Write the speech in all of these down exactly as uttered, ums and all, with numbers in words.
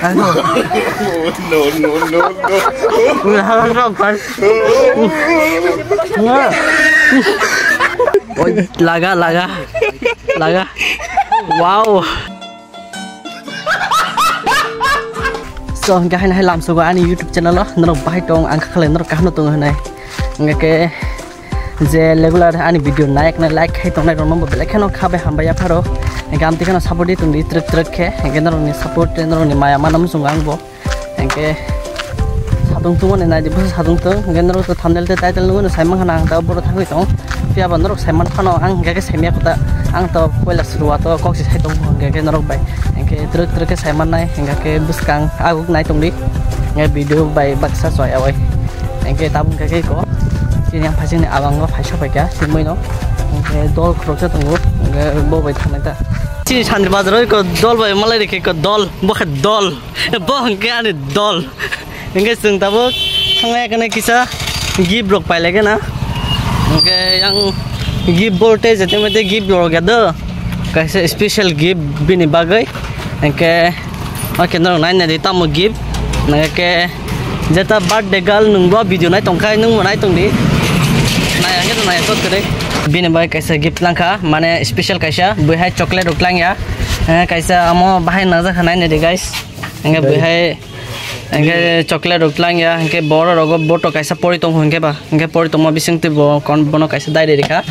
No, no, no, no. Oi, laga, laga, laga. Wow. So, hingke haino hai lamsogo ani YouTube channel o, norok bahai tong, ang kha khlai norok kaham no tongo hinai. Hingke je regular ani video nai eknai like khai tongnai rok no bo belai kheno kha bai hambai ya pharo. Hingke amtwi kheno support di tongdi trek trek khe, hingke norokni support, norokni maya manam song ang bo. Hingke satung tungmani naidi bwsa satung tong, hingke norok to thumbnail tei title nugui no sai mankha na ang ta boro thangwi tong. Phiya ba norok sai man phano ang hingke khe sai maya kota, ang to poila suru o to kok se sai tong hingke khe norok bai. Hingke trek trek khe sai mannai, hingke khe bwskang aguk nai tongdi. Hingke video bai baksa soi awai. Hingke tabuk hingke khe ko chini yang phasing ni abang o phai sok pai kha, tini no. Hingke dol khoroksa tongo, hingke bo bai thangnai ta. Chini Sandri Bazar o ko dol bai malai rikhe ko dol, bo khe dol. Bo hwnkhe ani dol. Hwnkhe chwng tabuk thanglaiya khe kisa gift rok pailai khe na. Hwnkhe yang gift bolte jete mete gift rok ya do. Kaisa special gift bini bagwi. Hwnkhe o khe norok nai nai di tamo gift. Hwnkhe jeta birthday girl nwng bo video nai tongkhai nwng bo nai tongdi. Nai ang khe nai tot kwrwi. Bini bagwi kaisa gift langkha mane special kaisa bwihai chocolate rok langya. Kaisa amo bahai nangjakha nai nai di guys. Hingke bihai hingke chocolate rok tlang ya, hingke boro rogo boto kaisa pori tong hingke ba, hingke pori tongma bising twi bo kon bono kaisa diary rikha.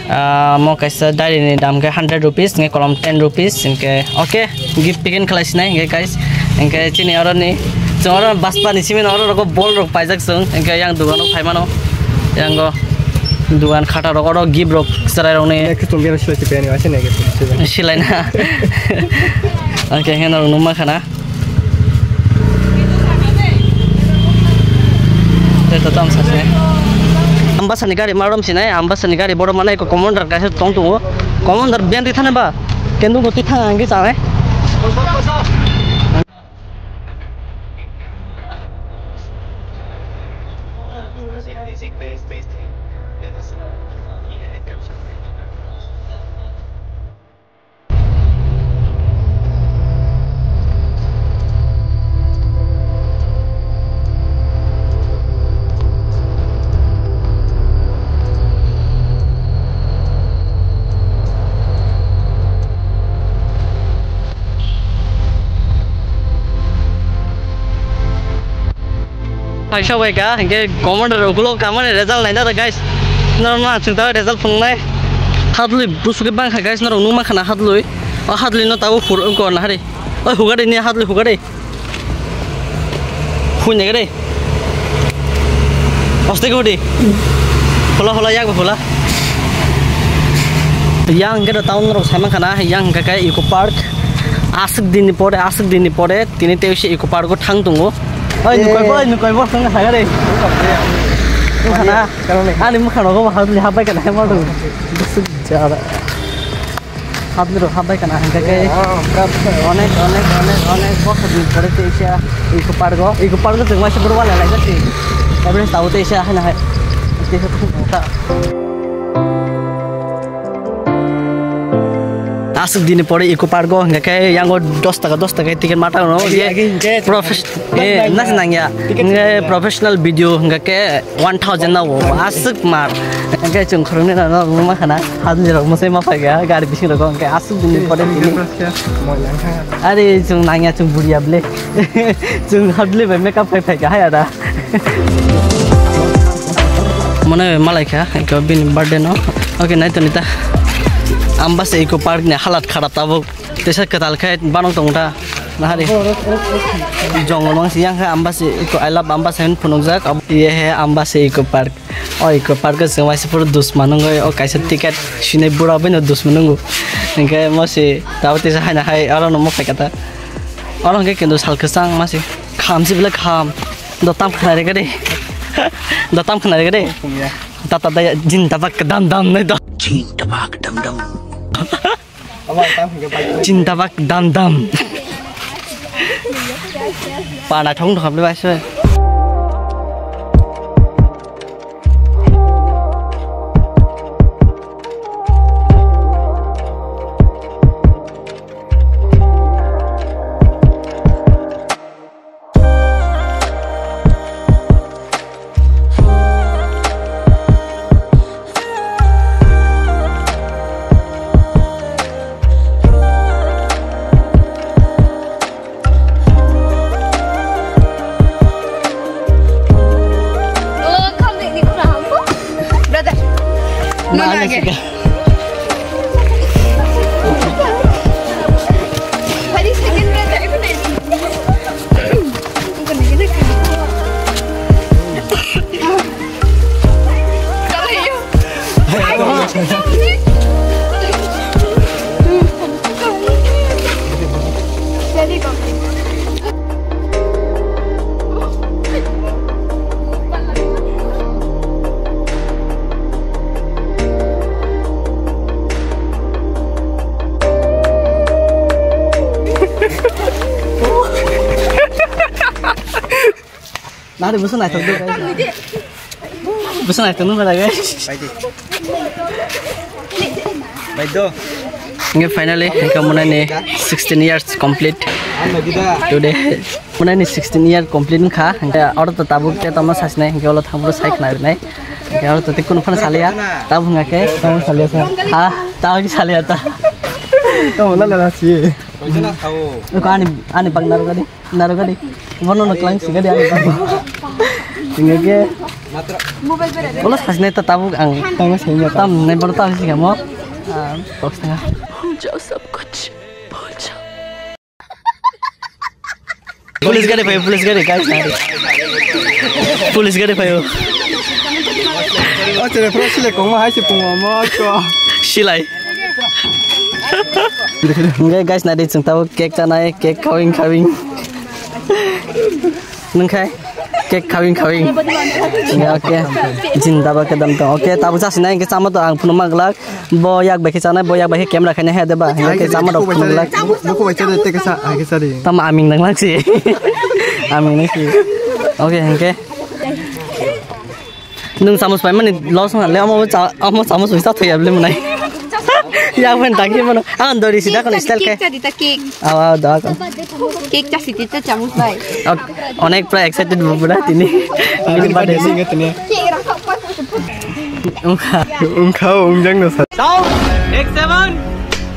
Ah, mo kaisa diary ni dam khe hundred rupees, hingke kolom ten rupees, hingke okay, gift packing khlai sinai hingke guys, hingke chini oro ni chwng oro baspa ni simi oro rogo bol rok paijak chwng, hingke yang dogano phai mano, yango dogan khata rok oro gift rok chwrai rok ni. Silai na. Okay, heno rok numa khana. Tei to tamo sasne. Ambasani gari marom sinai, ambasani gari bodo manai ko commander kaisa tong tongo. Commander ben ri thane ba. Kendung ko twi thang ang ke chanai. Paisa bai ka, hingke commander ukulo kamani result naina da, guys. Norok no ang chwng ta result phunuknai. Hadlwi busu khe bangkha, guys, norok nukma khana hadlwi. O hadlwi no tabuk hur wngkha na hari. Oi, hukari ni hadlwi hukari. Hui nai gari. Oste ko di. Hula hula yak hula. Yang hingke do town norok sai mankha na, yang hingke khe Eco Park. Aswk din ni pore, aswk din ni pore tini tei se Eco Park o thang tongo. Oi, nukoi bo, nukoi bo, thang saga de. Nukha na? Ani mukha rogo bo habli habai kana ma do. Jara. Habli rok habai kana hingke khe. Onek, onek, onek, onek bosor ni pore tei se Eco Park o. Eco Park o chwng waisa boro wala lai jati. Tabre tao tei se hai na hai. Tei se thung ta. Aswk dini pore Eco Park o hingke khe yango dos taka, dos taka ticket mata no. Agi, agi, hingke profes-, eh, nas nangya. Ticket hingke professional video hingke khe one thousand na o. Aswk mar. Hingke chwng khoroknwi no, no, ma khana. Hadli rok mwsai ma phai ga, gari bising rok hingke aswk dini pore tini. Are chwng nangya chwng buriya ble. Chwng hadli bai makeup khai phai ga haya da. Mone malai kha, eko bini birthday no. Okay, nai toni ta. Ambasa Eco Park ni halat kharap tabuk. Tesa kwtal khe banok tong ta. Nahari. Jong mang si yang kha Ambasa Eco, I love Ambasa hin phunukjak. Ye he Ambasa Eco Park. O Eco Park o chwng waisa phuru dusma nungwi o kaisa ticket sinai bura bai no dusma nungo. Hinkhe mo si tabo tesa haina hai oro no mo phaikha ta. Oro hinkhe kintu sal kwchang ma si kham si belai kham. Do tam khna rega de. Do tam khna rega de. Tata daya jin tabak dam dam nai do. Jin tabak dam dam. Jin tabak dam dam. Pana thong thong le bai se. Nari busu naithok do, guys. Busu naithok nung bai, guys. Bai di. Bai do. Nge finally, nge munani sixteen years complete. Ano gida. Today, munani sixteen year complete kha. Nge oro to tabuk te tamo sasne, nge olo thangbo sai khna rinai. Nge oro to tikun phana salia. Tabuk nge ke. Tamo salia sa. Ha, tabuk salia ta. Tamo la la si. Ko ani, ani bang naru gadi. Narwgadi. Bono no klang sigadi ani bang. Tinggal ke. Bola sasne ta tabuk ang. Tangga sainya ta. Tam ne bola tam sigamo. Ah, box tangga. भूल जाओ सब कुछ, भूल जाओ। Police gari phayo, police gari, guys, nari. Police gari phayo. Oh, chere, pro sile kongma hai si pungo mo ko. Silai. Hingke guys, nadi chwng tabuk cake chanai, cake khawing khawing. Nungkhai cake khawing khawing. Ya, oke. Jin daba ke dam to. Oke, tabuk chasi nai, hingke chama to ang phunu maglak. Bo yak bai khe chanai, bo yak bai khe camera khaina he deba. Hingke chama rok phunu glak. Buku bai chade te kesa, hai kesa di. Tamo aming nang lang si. Aming nang si. Oke, hingke. Nung samus pai mani los ma le, omo cha-, omo samus bai sa thoya le munai. Ya ben ta ki mano. Ang dori sida kon style ke. Cake chadi ta cake. Awa da kon. Cake chasi ti ta chamus bai. Ok, onek pra excited bu pura tini. Happy birthday. Ungkha. Ungkha, ungjang no sa. Sound, take seven,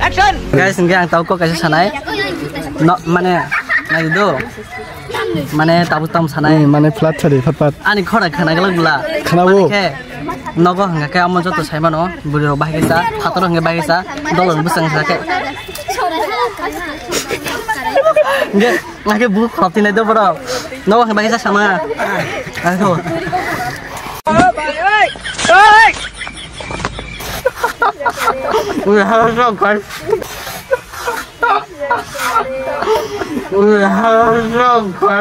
action. Guys, hingke ang tau kok kaisa sanai. No, mane, nai do. Mane tabuk tam sanai. Hmm, mane flat sari, fat fat. Ani khora khana glak bla. Khana bo. Mane khe, nogo hingka khe amo joto sai mano, bwrwi rok bahai khe sa, phator rok hingke bahai khe sa, dol rok bwsang sa khe. Hingke, hingke bu khorok tinai do borok. Nogo hingke bahai khe sa sama. Ai tho. Ui, ha, ha, ha.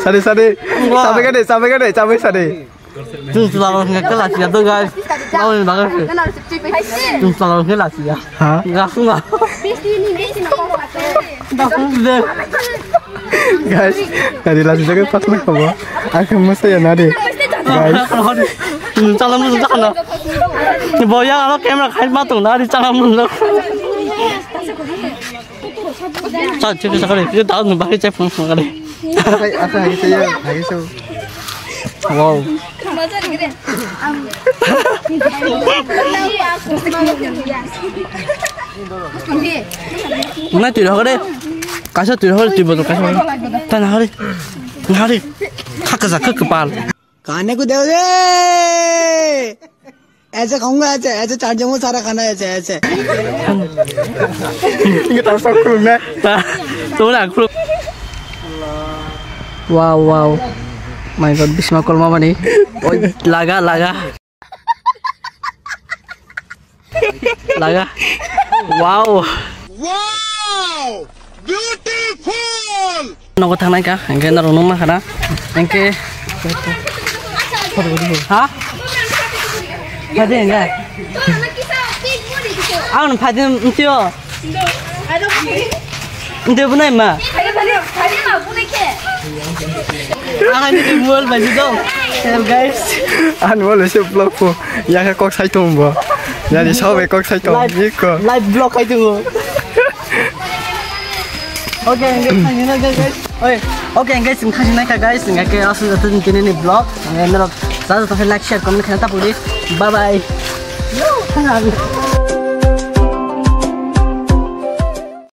Sadi, sadi. Sabai gade, sabai gade, sabai sadi. Chwng chwla rok hwnkhe lachia do, guys. Aboni bagwi se. Chwng chwla rok hwnkhe lachia. Ha? Gasuna. Guys, nari lachijagwi patma khabo. Ang khe mwsaya nari. Guys. Chwng chwla rok hwnkhe lachia. Bo yang aro camera khai ma tong nari chwla rok. Sa, chip sa kare. Ye da nu bahai chai phung phung kare. Asa, asa, hai sa, hai sa. Wow. Na tui hore. Kaisa tui hore tui botol kaisa. Ta na hore. Na hore. Khaka sa khaka pal. खाने को दे दे। ऐसे खाऊंगा, ऐसे, ऐसे चाट जाऊंगा सारा खाना, ऐसे, ऐसे। Ini tak sok kurung na. Tuh lah, kurung. Wow, wow. My God, bisma kolma mani. Oi, laga, laga. Laga. Wow. Wow! Beautiful! Nogo thangnai ka, hingke norok nung mankha na. Hingke. Ha? Phadi hingke. Ang phadi mtio. Nde bunai ma. Ang ani mol bai do. Hello guys. An mol se vlog po. Ya kok sai tum bo. Ya ni saw kok sai tum. Live, iko. Live vlog khai tum. Okay, guys, guys. Oi, okay, guys, khasi nai ka guys, ngai ke asu jatu ni tini ni vlog. Ngai norok sa jatu like, share, comment khana ta puri. Bye bye.